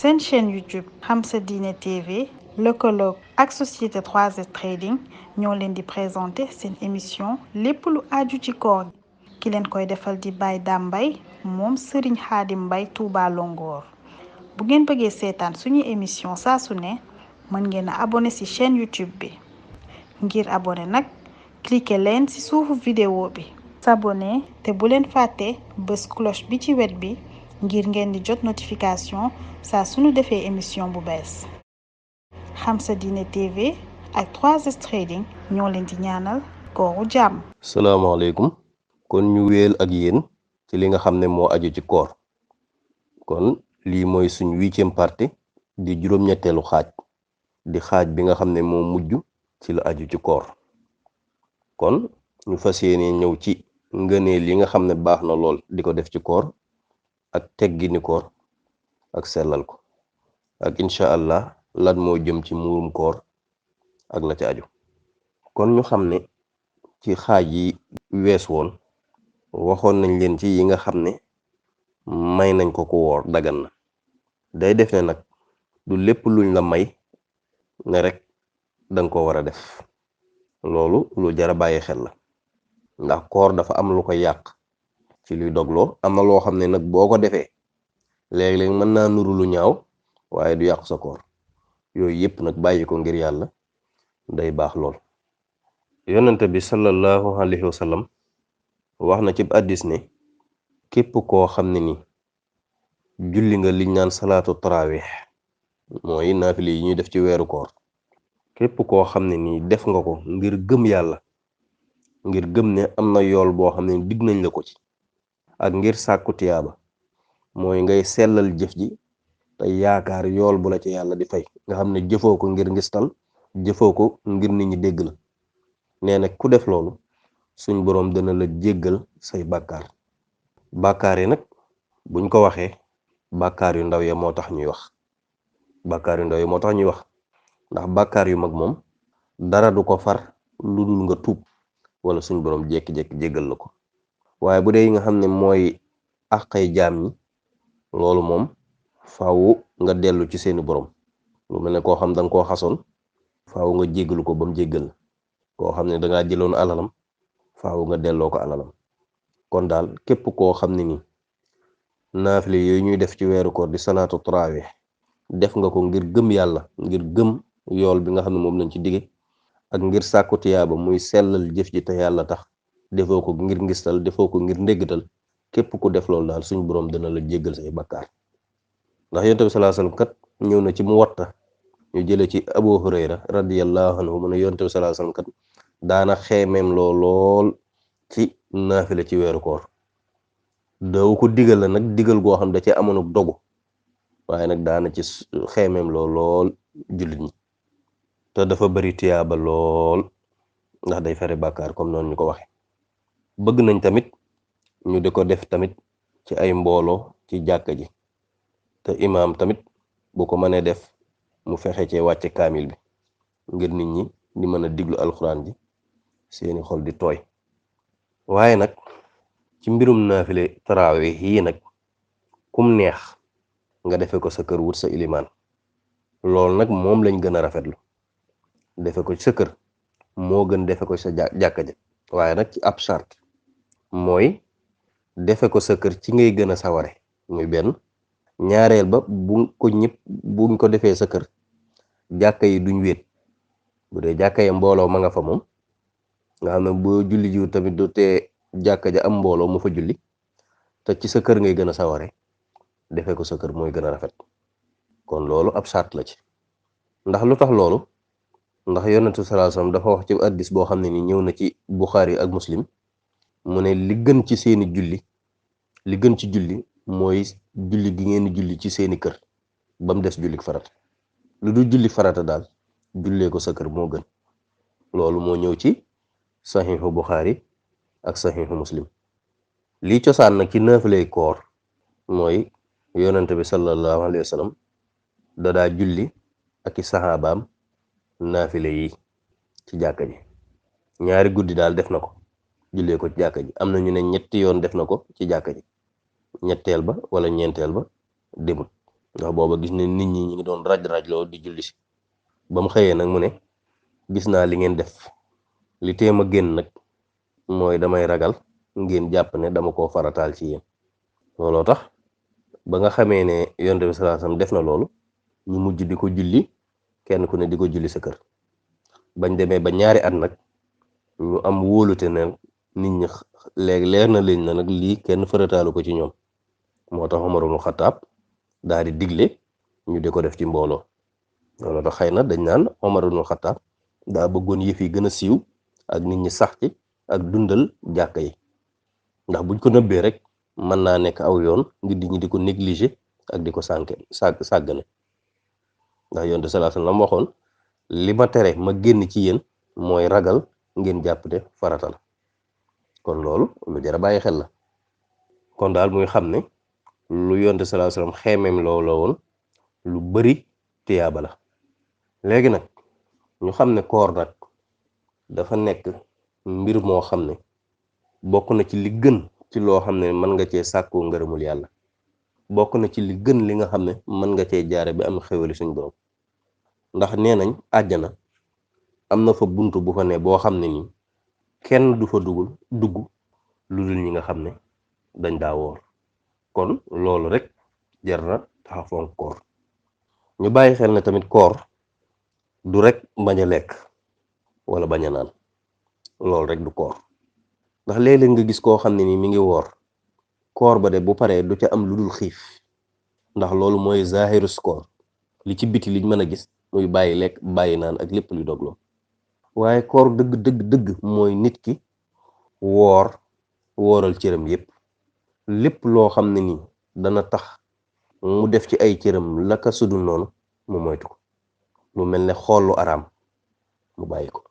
seen chaîne YouTube Xam Sa Diine TV lëkkaloog ak société 3S Trading ñoo leen di présenté seen émission lépp lu aju ci koor ki leen koy defal di Baye Dame Mbaye moom Serigne Khadim Mbaye Touba Longoor bu ngeen bëggee seetaan suñu émission saa su ne mën ngeen a abonné ci chaîne YouTube bi ngir abonné nag cliquer leen ci suufu vidéo bi s'abonné te bu leen fàtte bës cloche bi ci wet bi ngir ngeen di jot notification saa suñu defee émission bu bees Xam Sa Diine TV ak 3S Trading ñoo leen di ñaanal kooru jàmm. salaamaaleykum kon ñu wéel ak yéen ci li nga xam ne moo aju ci koor kon lii mooy suñ 8e partie di juróom-ñetteelu xaaj di xaaj bi nga xam ne moo mujj ci la aju ci koor kon ñu fas yéene ñëw ci ngëneel li nga xam ne baax na lool di ko def ci koor ak teggini koor ak sellal ko ak incha allah lan moo jëm ci muurum koor ak la ci aju kon ñu xam ne ci xaaj yi wees woon waxoon nañ leen ci yi nga xam ne may nañ ko woor dagan na day def ne nag du lépp luñ la may ne rek danga ko war a def loolu lu jara bàyyi xel la ndax koor dafa am lu ko yàq ci luy dogloo am na loo xam ne nag boo ko defee léeg-léeg mën naa nuru lu ñaaw waaye du yàq sa koor yooyu yëpp nag bàyyi ko ngir yàlla day baax lool yonente bi sallallahu alayhi wa sallam wax na ci hadiis ne képp koo xam ne ni julli nga liñ naan salaatu tarawih mooy naafile yi ñuy def ci weeru koor képp koo xam ne nii def nga ko ngir gëm yàlla ngir gëm ne am na yool boo xam ne dig nañ la ko ci ak ngir sàkku tiyaaba mooy ngay sellal jëf ji te yaakaar yool bu la ci yàlla di fay nga xam ne jëfoo ko ngir ngistal jëfoo ko ngir nit ñi dégg la nee na ku def loolu suñ boroom dana la jéggal say bàkkaar bàkkaar yi nag buñ ko waxee bàkkaar yu ndaw ya moo tax ñuy wax bàkkaar yu ndaw ya moo tax ñuy wax ndax bàkkaar yu mag moom dara du ko far lu dul nga tuub wala suñ boroom jékki-jékki jéggal la ko waaye bu dee yi nga xam ne mooy àqay jaam ñi loolu moom faaw nga dellu ci seeni boroom lu mel ne koo xam danga koo xasoon faaw nga jéggalu ko ba mu jéggal koo xam ne dangaa jëloon alalam faaw nga delloo ko alalam kon daal képp koo xam ne ni naafile yooyu ñuy def ci weeru koor di salaatu tarawih def nga ko ngir gëm yàlla ngir gëm yool bi nga xam ne moom lañ ci dige ak ngir sàkku tiyaaba muy sellal jëf ji te yàlla tax defoo ko ngir ngistal defoo ko ngir ndéggatal képp ku def loolu daal suñu boroom dana la jéggal say bakkaar ndax yonent bi sallallahu alayhi wasallam kat ñëw na ci Muwatta ñu jële ci Abu Hurayra radiyallahu anhu mu ne yonent bi sallallahu alayhi wasallam kat daana xeemeem lool ci naafila ci weeru koor daw ko digal la nag digal goo xam da ci amoon dogu waaye nag daana ci xeemeem lool jullit ñi te dafa bari tiyaaba lool ndax day fere bàkkaar comme noonu ñu ko waxe bëgg nañ tamit ñu di ko def tamit ci ay mbooloo ci jàkka ji te imaam tamit bu ko mënee def mu fexe cee wàcce kaamil bi ngir nit ñi di mën a diglu alxuraan ji seeni xol di tooy waaye nag ci mbirum naafile tarawih yii nag kum neex nga defe ko sa kër wut sa ilimaan loolu nag moom lañ gën a rafetlu defe ko ci sa kër moo gën defe ko sa jàkka ja waaye nag ci ab charte mooy defe ko sa kër ci ngay gën a saware muy benn ñaareel ba buñ ko defee sa kër jàkka yi duñ wéet bu dee jàkka yi mbooloo ma nga fa moom nga xam ne boo julli jiw tamit du tee jàkka ja am mbooloo mu fa julli te ci sa kër ngay gën a saware defe ko sa kër mooy gën a rafet kon loolu ab charte la ci ndax lu tax loolu ndax yonentu sallallahu alayhi wasallam dafa wax ci hadiis boo xam ne ni ñëw na ci Bukhari ak Muslim mu ne li gën ci seeni julli li gën ci julli mooy julli gi ngeen julli ci seeni kër ba mu des julli farata lu dul julli farata daal jullee ko sa kër moo gën loolu moo ñëw ci saxiixu Bukhari ak saxiixu Muslim lii cosaan nag ci naafilay koor mooy yonente bi sallallahu alayhi wasallam dadaa julli ak i saxaabaam naafile yi ci jàkka ji ñaari guddi daal def na ko jullee ko ci jàkka ji am na ñu ne ñetti yoon def na ko ci jàkka ji ñetteel ba wala ñeenteel ba demut ndax booba gis ne nit ñi ngi doon raj loolu di julli si ba mu xëyee nag mu ne gis naa li ngeen def li téem a génn nag mooy damay ragal ngeen jàpp ne dama koo farataal ci yéen. looloo tax ba nga xamee ne yonent bi sallallahu alayhi wasallam def na loolu ñu mujj di ko julli kenn ku ne di ko julli sa kër bañ demee ba ñaari at nag ñu am wóolute ne nit ñi léegi leer na leen na nag lii kenn farataalu ko ci ñoom moo tax Umar ibn Xattaab daal di digle ñu di ko def ci mbooloo. looloo tax xëy na dañ naan Umar ibn Xattaab daa bëggoon yëf yi gën a siiw ak nit ñi sax ci ak dundal jàkka yi ndax buñ ko nëbbee rek mën naa nekk aw yoon ngir di ñi di ko négliger ak di ko sàggane ndax yonent sallallahu alayhi wasallam waxoon li ma tere ma génn ci yéen mooy ragal ngeen jàpp ne farata la kon loolu lu jar a bàyyi xel la. kon daal muy xam ne lu yonent sallallahu alayhi wasallam xeemeem loolu la woon lu bari tiyaaba la. léegi nag ñu xam ne koor nag dafa nekk mbir moo xam ne bokk na ci li gën ci loo xam ne mën nga cee sàkkoo ngërëmul yàlla bokk na ci li gën li nga xam ne mën nga cee jaare bi am xéwali suñ borom ndax nee nañ àjjana am na fa bunt bu fa ne boo xam ne nii kenn du fa dugg lu dul ñi nga xam ne dañ daa woor kon loolu rek jar na taxa fonk koor. ñu bàyyi xel ne tamit koor du rek bañ a lekk wala bañ a naan loolu rek du koor ndax léeg-léeg nga gis koo xam ne ni mi ngi woor koor ba de bu paree du ca am lu dul xiif ndax loolu mooy zahirus koor li ci biti liñ mën a gis muy bàyyi lekk bàyyi naan ak lépp luy dogloo waaye koor dëgg mooy nit ki wooral cëram lépp loo xam ne nii dana tax mu def ci ay cëram la ka sudul noonu mu moytu ko lu mel ne xool lu araam mu bàyyi ko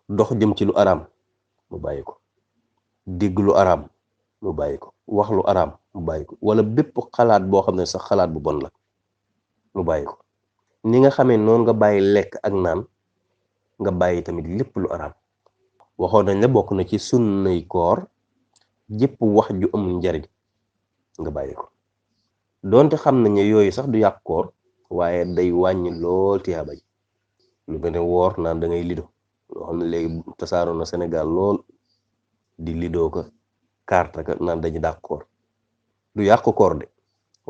dox jëm ci lu araam mu bàyyi ko dégg lu araam mu bàyyi ko wax lu araam mu bàyyi ko wala bépp xalaat boo xam ne sax xalaat bu bon la mu bàyyi ko ni nga xamee noonu nga bàyyi lekk ak naan nga bàyyi tamit lépp lu araam. waxoon nañ ne bokk na ci sunnay koor jëpp wax ju amul njariñ nga bàyyi ko doonte xam nañ ne yooyu sax du yàq koor waaye day wàññi lool tiyaaba ji lu mel ne woor naan da ngay lido loo xam ne léegi tasaaroo na Sénégal lool di lidoo ko carte ka naan dañu dàq koor du yàq koor de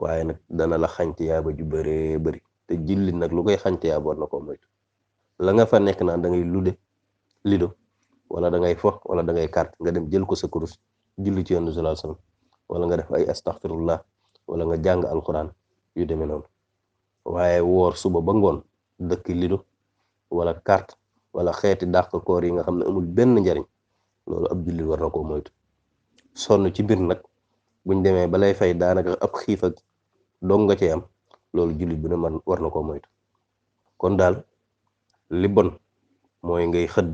waaye nag dana la xañ tiyaaba ju bëree bëri te jullit nag lu koy xañ tiyaaba war na ko moytu la nga fa nekk naan da ngay lido wala da ngay fo wala da ngay carte nga dem jël ko sa kurus julli ci Yonent sallallahu alayhi wasallam wala nga def ay astaghfirullah wala nga jàng alquran yu demee noonu waaye woor suba ba ngoon dëkk lido wala carte wala xeeti dàq koor yi nga xam ne amul benn njariñ loolu ab jullit war na koo moytu sonn ci mbir nag buñ demee ba lay fay daanaka ab xiif ak dong nga cee am loolu jullit bu ne man war na koo moytu. kon daal li bon mooy ngay xëdd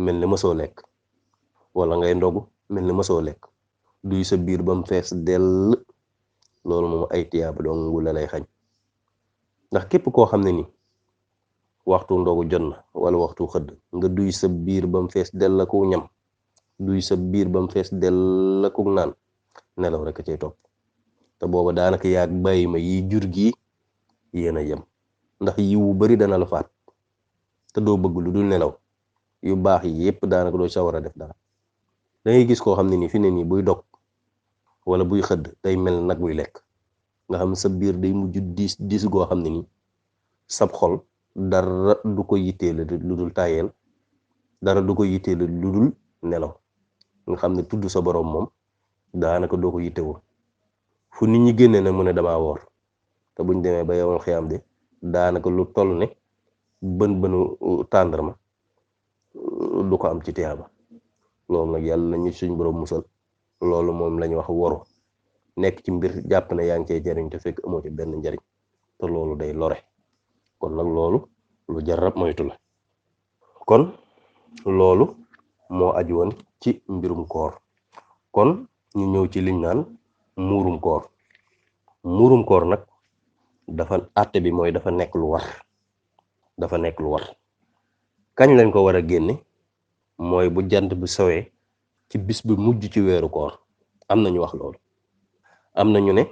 mel ni mësoo lekk wala ngay ndogu mel ni mësoo lekk duy sa biir ba mu fees dell loolu moom ay tiyaaba dong la lay xañ ndax képp koo xam ne ni waxtu ndogu jot na wala waxtu xëdd nga duy sa biir ba mu fees dell ku ñam duy sa biir ba mu fees dell ku naan nelaw rek a cay topp te booba daanaka yaag bàyyi ma yi jur gi yéen a yem ndax yiwu bari dana la faat te doo bëgg lu dul nelaw yu baax yi yépp daanaka doo sawar a def dara da ngay gis koo xam ne nii fi ne nii buy dog wala buy xëdd day mel nag buy lekk nga xam sa biir day mujj diis goo xam ne nii sab xol dara du ko yitteelu lu dul tàyyeel dara du ko yitteelu lu dul nelaw nga xam ne tudd sa borom moom daanaka doo ko yittewoo fu nit ñi génnee nag mu ne damaa woor te buñ demee ba yowoon xiyam de daanaka lu toll ne bënu tàndarma du ko am ci tiyaaba loolu nag yàlla nañu suñ borom musal loolu moom lañu wax woru nekk ci mbir jàpp ne yaa ngi cee jariñ te fekk amoo ci benn njariñ te loolu day lore kon nag loolu lu jarab moytu la kon loolu moo aju woon ci mbirum koor kon ñu ñëw ci liñ naan muurum koor nag dafa àtte bi mooy dafa nekk lu war kañ lañ ko war a génne mooy bu jant bi sowee ci bis bi mujj ci weeru koor am na ñu wax loolu am na ñu ne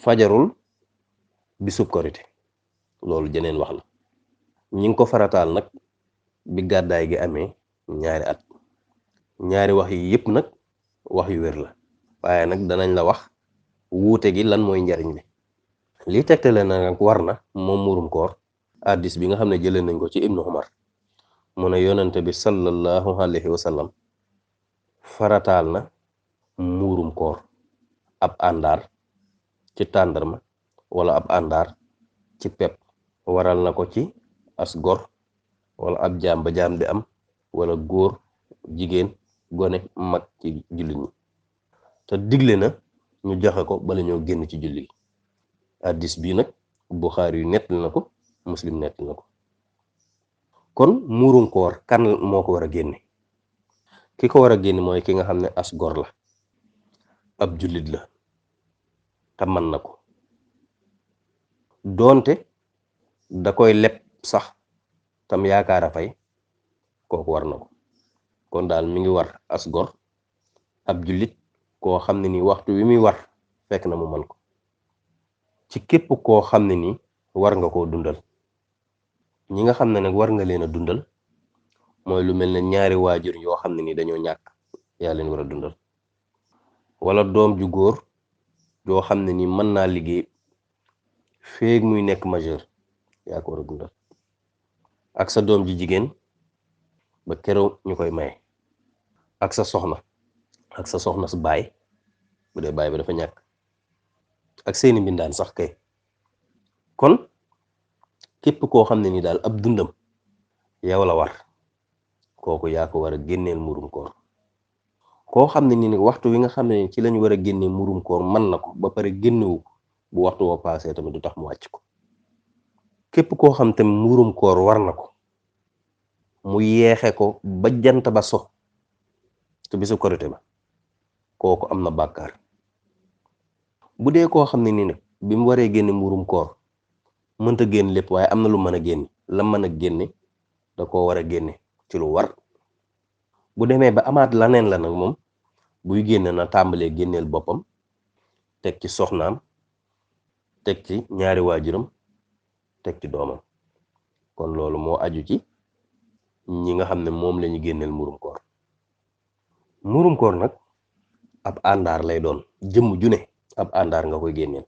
fajarul bisub korite loolu jeneen wax la. ñi ngi ko farataal nag bi gàddaay gi amee ñaari at. ñaari wax yi yépp nag wax yu wér la waaye nag danañ la wax wuute gi lan mooy njariñ li. lii tegtale na nag war na moom muurum koor addis bi nga xam ne jëlee nañ ko ci ibnu Umar mu ne yonente bi sallallahu alayhi wa sallam farataal na muurum koor ab àndaar ci tàndarma wala ab àndaar ci pepp waral na ko ci as gor wala ab jaam ba jaam di am wala góor jigéen gone mag ci jullit ñi te digle na ñu joxe ko bala ñoo génn ci julli gi. addis bii nag Buxaari yu nettali na ko Muslim nettali na ko. kon muurum koor kan moo ko war a génne? ki ko war a génne mooy ki nga xam ne as gor la ab jullit la te mën na ko doonte da koy leb sax tam yaakaar a fay kooku war na ko. kon daal mi ngi war as gor ab jullit koo xam ne ni waxtu wi muy war fekk na mu mën ko. ci képp koo xam ne ni war nga koo dundal. ñi nga xam ne nag war nga leen a dundal mooy lu mel ne ñaari waajur yoo xam ne ni dañoo ñàkk yaa leen war a dundal wala doom ju góor yoo xam ne ni mën naa liggéey feeg muy nekk majeur yaa ko war a dundal ak sa doom ji jigéen ba keroog ñu koy maye ak sa soxna su baay bu dee baay ba dafa ñàkk ak seeni mbindaan sax kay. kon képp koo xam ne ni daal ab dundam yow la war kooku yaa ko war a génneel murum koor. koo xam ne ni waxtu wi nga xam ne ci lañu war a génnee murum koor mën na ko ba pare génnewu ko bu waxtu woo paasee tamit du tax mu wàcc ko. képp koo xam tamit murum koor war na ko mu yeexe ko ba jant ba so te bisu korite ba kooku am na bàkkaar. bu dee koo xam ne ni nag bi mu waree génne murum koor mënta génn lépp waaye am na lu mën a génne la mën a génne da koo war a génne ci lu war. bu demee ba amaat laneen la nag moom buy génne na tàmbalee génneel boppam teg ci soxnaam teg ci ñaari waajuram teg ci doomam. kon loolu moo aju ci ñi nga xam ne moom la ñu génneel murum koor. murum koor nag ab àndaar lay doon jëmm ju ne ab àndaar nga koy génneel.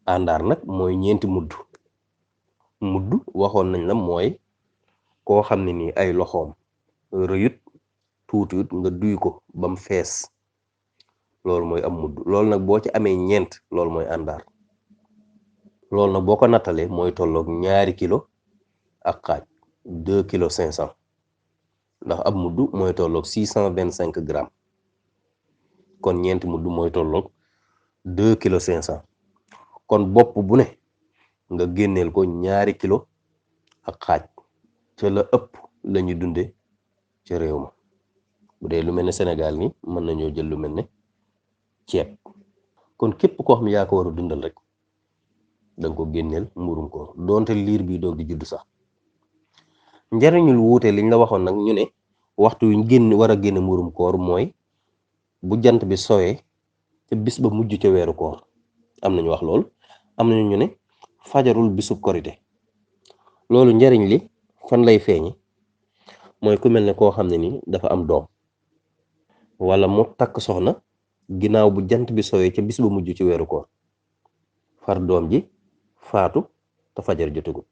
àndaar nag mooy ñeenti mudd waxoon nañ la mooy koo xam ne nii ay loxoom rëyut tuutiwut nga duy ko bam fees loolu mooy am mudd. loolu nag boo ci amee ñeent loolu mooy àndaar. loolu nag boo ko nattalee mooy tolloog 2 kilo ak xaaj 2 kilo 500 ndax ab mudd mooy tolloog 625 grammes kon ñeenti mudd mooy tolloog 2 kilo 500 kon bopp bu ne nga génneel ko 2 kilo ak xaaj ca la ëpp lañuy dunde ca réew ma. bu dee lu mel ne Sénégal ni mën nañoo jël lu mel ne ceeb. kon képp koo xam ne yaa ko war a dundal rek danga ko génneel murum koor doonte liir bi doog di judd sax. njariñul wuute liñ la waxoon nag ñu ne waxtu wi génn war a génne murum koor mooy bu jant bi sowee te bis ba mujj ca weeru koor. am nañu wax lool am nañu ñu ne fajarul bisub korite. loolu njariñ li fan lay feeñi mooy ku mel ne koo xam ne ni dafa am doom wala mu takk soxna ginnaaw bu jant bi sowee ca bis ba mujj ci weeru koor far doom ji faatu te fajar jotagut.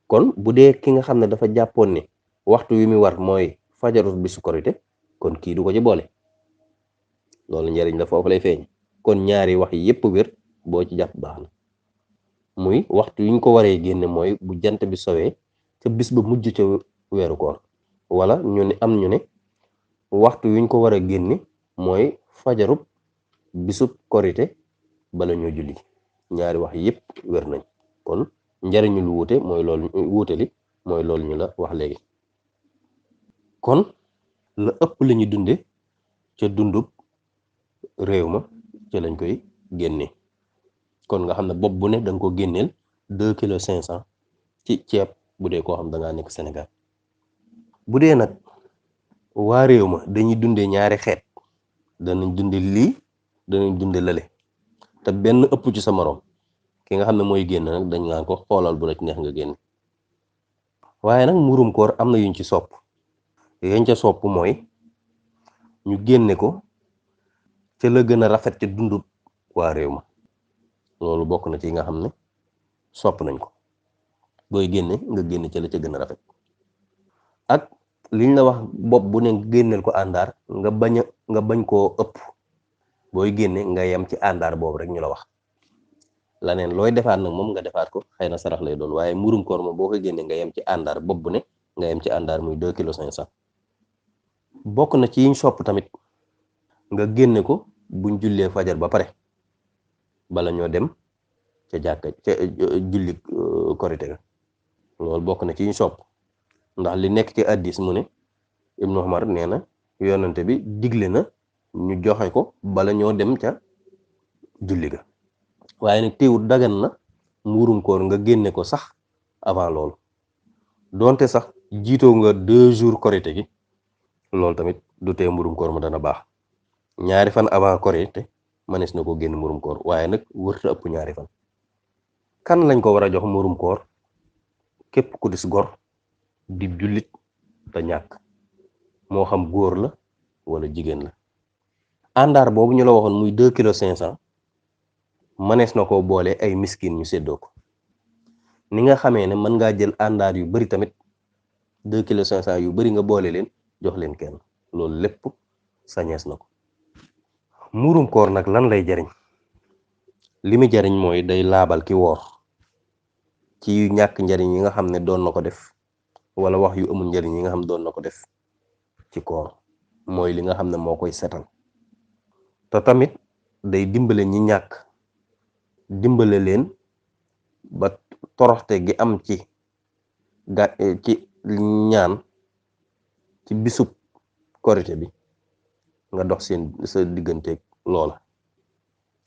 kon bu dee ki nga xam ne dafa jàppoon ne waxtu wi muy war mooy fajarul bisu korite kon kii du ko ci boole. loolu njariñ la foofu lay feeñ. kon ñaari wax yi yépp wér boo ci jàpp baax na. muy waxtu yi ñu ko waree génne mooy bu jant bi sowee ca bis ba mujj ca weeru koor wala ñu ne am ñu ne waxtu wi ñu ko war a génne mooy fajarub bisub korite bala ñoo julli. ñaari wax yépp wér nañ. kon njariñu lu wuute mooy loolu wuute li mooy loolu ñu la wax léegi. kon la ëpp la ñu dunde ca dundub réew ma ca lañ koy génne. kon nga xam ne bopp bu ne da nga ko génneel 2 kilo 500 ci ceeb bu dee koo xam da ngaa nekk Sénégal. bu dee nag waa réew ma dañuy dunde ñaari xeet danañ dunde lii danañ dunde lale te benn ëpp ci sa morom ki nga xam ne mooy génn nag dañ naan ko xoolal bu la ci neex nga génn. waaye nag muurum koor am na yuñ ci sopp yañ ca sopp mooy ñu génne ko ca la gën a rafet ca dundub waa réew ma, loolu bokk na ci nga xam ne sopp nañ ko booy génne nga génne ca la ca gën a rafet. ak liñ la wax bopp bu ne génneel ko àndaar nga bañ koo ëpp, booy génne nga yem ci àndaar boobu rek ñu la wax. laneen looy defaat nag moom nga defaat ko xëy na sarax lay doon, waaye muurum koor moom boo ko génne nga yem ci àndaar bopp bu ne nga yem ci àndaar muy 2 kilos 500. bokk na ci yiñ sopp tamit nga génne ko buñ jullee fajar ba pare bala ñoo dem ca jàkka ca julli korite ga, loolu bokk na ci yiñ sopp ndax li nekk ci hadiis mu ne Ibnu Umar nee na yonante bi digle na ñu joxe ko bala ñoo dem ca julli ga. waaye nag teewut dagan na muurum koor nga génne ko sax avant loolu, donte sax jiitoo nga 2 jours korite gi, loolu tamit du tee muurum koor ma dana baax. 2 fan avant korite manees na ko génn muurum koor, waaye nag wërta ëpp 2 fan. kan lañ ko war a jox muurum koor? képp ku dis gor di jullit te ñàkk, moo xam góor la wala jigéen la. àndaar boobu ñu la waxoon muy 2 kilos 500 manees na ko boole ay miskin ñu séddoo ko. ni nga xamee ne mën ngaa jël àndaar yu bari tamit 2 kilos 500 yu bari nga boole leen jox leen kenn, loolu lépp sañees na ko. muurum koor nag lan lay jariñ? li mu jariñ mooy day laabal ki woor ci yu ñàkk njariñ yi nga xam ne doon na ko def, wala wax yu amul njariñ yi nga xam doon na ko def ci koor, mooy li nga xam ne moo koy setal. te tamit day dimbale ñi ñàkk, dimbale leen ba toroxte gi am ci ñaan ci bisub korite bi nga dox sa digganteeg loola.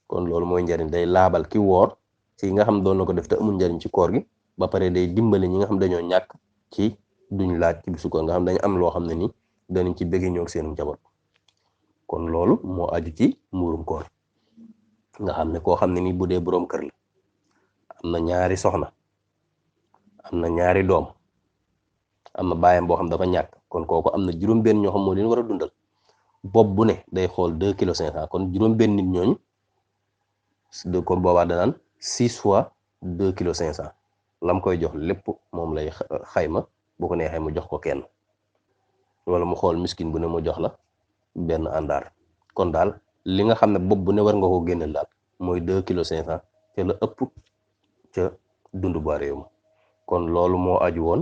kon loolu mooy njariñ, day laabal ki woor ci nga xam doon na ko def te amul njariñ ci koor gi, ba pare day dimbale ñi nga xam dañoo ñàkk ci duñ laaj ci bisu koor, nga xam dañu am loo xam ne ni danañ ci bëgg ñoo seen njaboot. kon loolu moo aju ci muurum koor, nga xam ne koo xam ne ni bu dee boroom kër la, am na 2 soxna, am na 2 doom, am na baayam boo xam dafa ñàkk, kon kooku am na juróom-benn ñoo xam moo leen war a dundal. bopp bu ne day xool 2 kilos 500, kon juróom-benn nit ñooñu kon boobaa danaan 6 fois 2 kilos 500 lam koy jox lépp moom lay xayma, bu ko neexee mu jox ko kenn, wala mu xool miskin bu ne mu jox la benn àndaar. kon daal li nga xam ne bopp bu ne war nga ko génneel daal mooy 2 kilos 500 te la ëpp ca dundu ba réew ma. kon loolu moo aju woon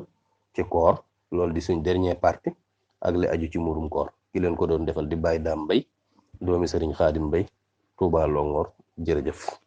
ci koor, loolu di suñ dernier partie ak li aju ci muurum koor. ki leen ko doon defal di Baye Dame Mbaye, doomi Sëriñ Xaadim Mbaye, Touba Longoor. jërëjëf.